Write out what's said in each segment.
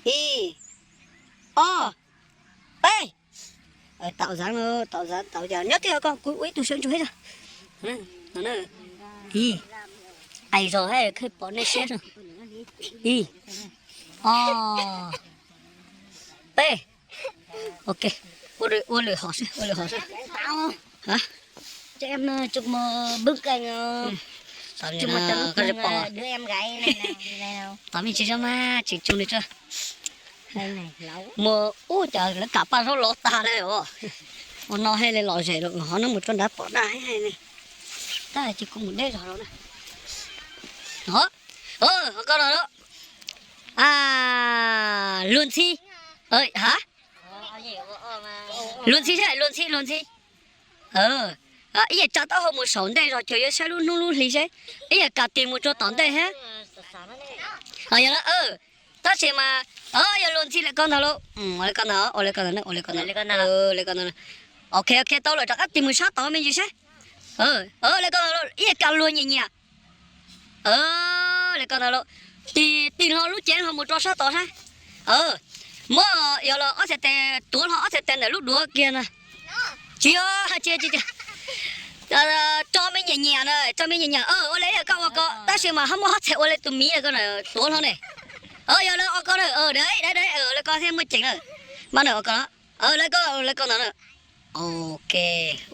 Ib, ob, peb. Tau zab, tau zab, tau zab, nyob twj ywm koj, kuv ua ib tug sawv ntsug thiab. Ib, qis zog thiab, kheej pom nej siab. Ib, ob, peb. Ok, ua lwm hom seb, ua lwm hom seb. Tsom me ntsis zoo mas tseem tsoo li tso. Muaj ub, cas lawv kam paj zaub lov tag li os. Ua no thiaj li lom zem, ho no mus rau nrad pom daj. Tab sis kuv mus deb zog lawm na. Ho, ho koj no lawm. Luag ntxhi. Ha, luag ntxhi seb, luag ntxhi, luag ntxhi. Ib yam tsa taub hau mus saum ntej zog, ces yuav saib lub hnub lub hli seb. Ib yam kam tig mus rau tom ntej thiab. Yog, tab sis mas, yog luag ntxhi li koj ntag lauj. Ua li koj ntag, ua li koj ntag, ua li koj ntag. Ok, ok, tau lawm, rov qab tig mus sab tod me ntsis seb. Li koj ntag lauj, ib yam kam luag nyiam nyiam. Li koj ntag lauj, tig, tig hlo lub cev hlo mus rau sab tod seb. Muab, yog los ob txhais tes tuav hlo ob txhais tes ntawm lub duav kiag na. Tsis yog, tsis, tsis, tsis. Tso me nyiam nyiam na, tso me nyiam nyiam, ua li koj ua ko, tab sis mas ho muaj ob txhais ua li tus miv ko na, tuav hlo ne. Yog li ua ko na, deb deb deb, li ko thiaj muaj ceem na. Npaj na, ua ko, li ko, li ko ntag na. Ok,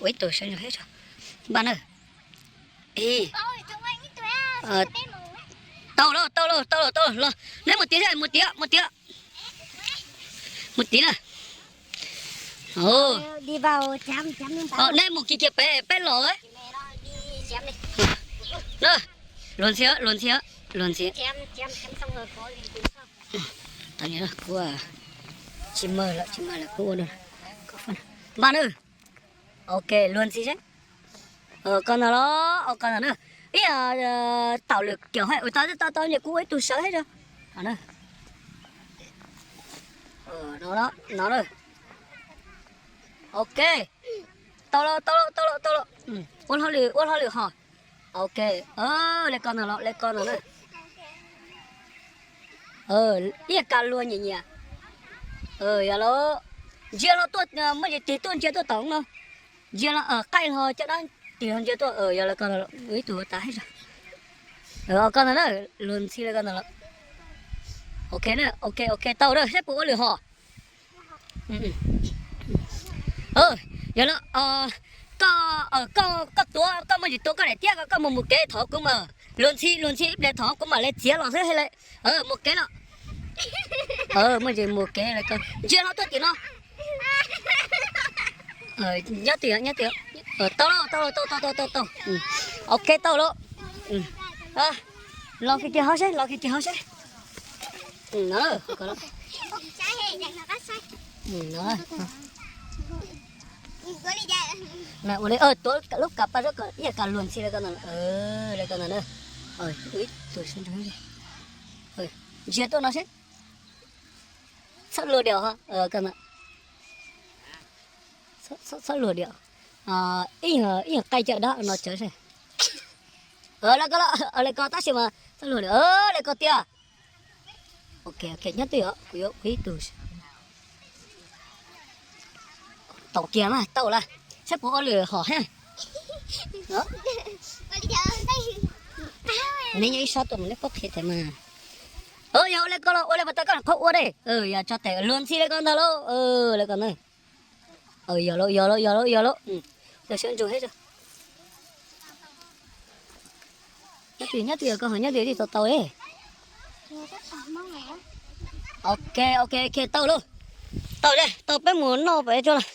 ua ib tug sawv ntsug thiab tso. Npaj na. Tau lauj, tau lauj, tau lauj, tau lauj, los. Neb mus tid, mus tid, mus tid. Mus tid na. Neb mus kiag kiag pem peb los. Luag ntxhi, luag ntxhi, luag ntxhi. Kuv tsis mag lawm, tsis mag lawm, kuv ua npaj na. Ok, luag ntxhi seb. Koj ntag los, koj ntag na. Ib yam taum lwm kiam hais, tau tau tau, kuv ua ib tug sawv thiab tso. No na. Ok. Tau los, tau los, tau los, tau los. Ua hlo lwm, ua hlo lwm hom. Ok. Li ko ntag los, li ko ntag na. Ib yam kam luag nyiam nyiam. Yog los, ntsia hlo tuaj, muaj ntsis tig tuaj ntsia tuaj tom no. Ntsia hlo, qaij hlo caj dab, tig hlo ntsia tuaj, yog li ko ntag, ib tug tas thiab. Ko ntag na, luag ntxhi li ko ntag los. Ok na, ok, ok, tau na, seb puas ua lwm hom. Yog los, koj, koj, koj tuav, koj muaj ntsis tuav koj daim tiab, koj mus mus kev, thaum kuv mam, luag ntxhi, luag ntxhi ib pliag, thaum kuv mam li txiav los xwb thiaj li mus kev los. Muaj ntsis mus kev li ko, ntsia hlo tuaj tim no. Nyob twj ywm, nyob twj ywm. Tau lauj, tau lauj, tau, tau, tau, tau, tau. Ok, tau lauj. Los kiag kiag hauv seb, los kiag kiag hauv seb. Ua li, tuav lub kav paj zaub kom ib yam kam luag ntxhi li ko ntag, li ko ntag na. Ntsia tuaj no seb. Txhob luag diam, txhob luag diam. Ib yam qaij caj dab no tsawv seb. Li ko, li ko tab sis mas txhob luag diam, li ko tiag. Ok, ok, nyob twj ywm, kuv yuav ua ib tug. Tau kiag mas tau lawm, saib puas ua lwm hom thiab. Neb nyob ib sab tuaj mas neb paub qhia tiag mas. Yog ua li ko los ua li mas tau koj qhov ua dej, yog tso tes luag ntxhi li ko ntag lauj, li ko na. Yog lauj, yog lauj, yog lauj, yog lauj. Yog sawv ntsug thiab. Nyob twj ywm, nyob twj ywm, koj ho nyob twj ywm tsis tau tau li. Ok, ok, ok, tau lauj. Tau li, tau peb mus noj pem tso los.